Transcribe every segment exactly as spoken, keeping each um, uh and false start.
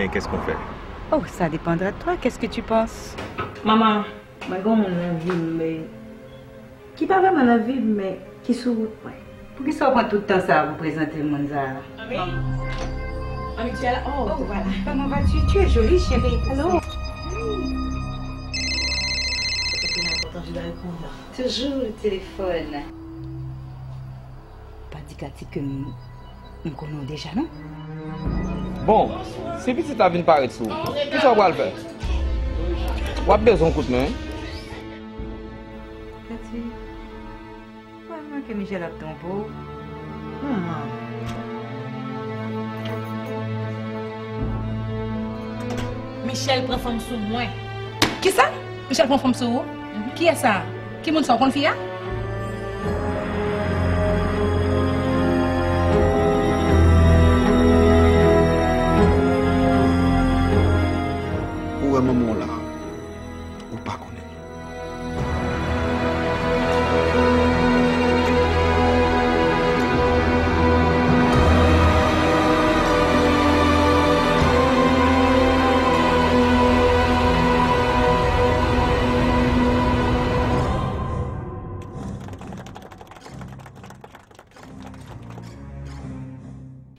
Et qu'est-ce qu'on fait? Oh, ça dépendra de toi. Qu'est-ce que tu penses? Manman, mwen gen yon moun nan vi m, men ki pa vrèman nan vi m, men ki sou wout mwen. Poukisa w pran tout tan sa a pou prezante m moun sa a? Ami? Ami, tu es là? Oh, voilà. Comment vas-tu? Tu es jolie, chérie. Hello. Toujours le téléphone. Pa di Katy ke m, m konnen w deja, non? Bon, si pitit la vin parèt sou ou, kisa w pral fè? W ap bezwen yon kout men, wi. Katy, w pa remarke Michel ap twonpe w? Manman. Michel pran fanm sou mwen. Kisa? Michel pran fanm sou ou? Kiyès sa? Ki moun sa? W konn fi a? Ou wè manman w la, ou pa konnen.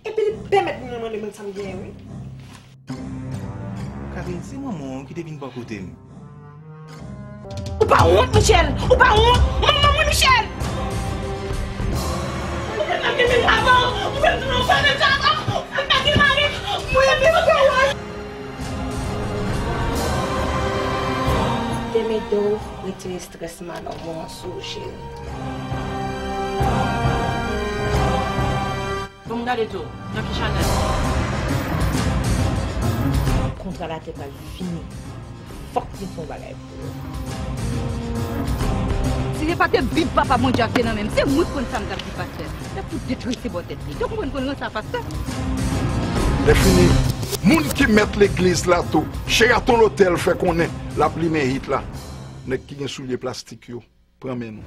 Epi li pèmèt moun nan mande mwen sa m genyen, wi. Catherine, se manman w ki te vin bò kote m. Ou pa wont, Michel? Ou pa wont? Manman mwen, Michel! Ou fè m gen menm avan, ou fè m tounen yon fè menm jan avan, ou fè m pa gen mari, mwen menm mwen pa wont. Demen Dove retire strès malòm ou an sou ou, cheri. Bon, m gade tou. Nan ki chanèl? Kontra latè pral fini. Fòk m fè yon bagay pou yo. Si se pa te Bib Papa Bondye a k te nan men m, se mwen k konn sa m t ap di pastè. Nèg pou detwi se bò tèt li. Donk mwen konn ranse a pastè. Lèfini, moun ki mèt legliz la tou, Sheraton Lotèl fè konnen l ap limen hit la. Nèg ki gen soulye plastik yo, pran men nou.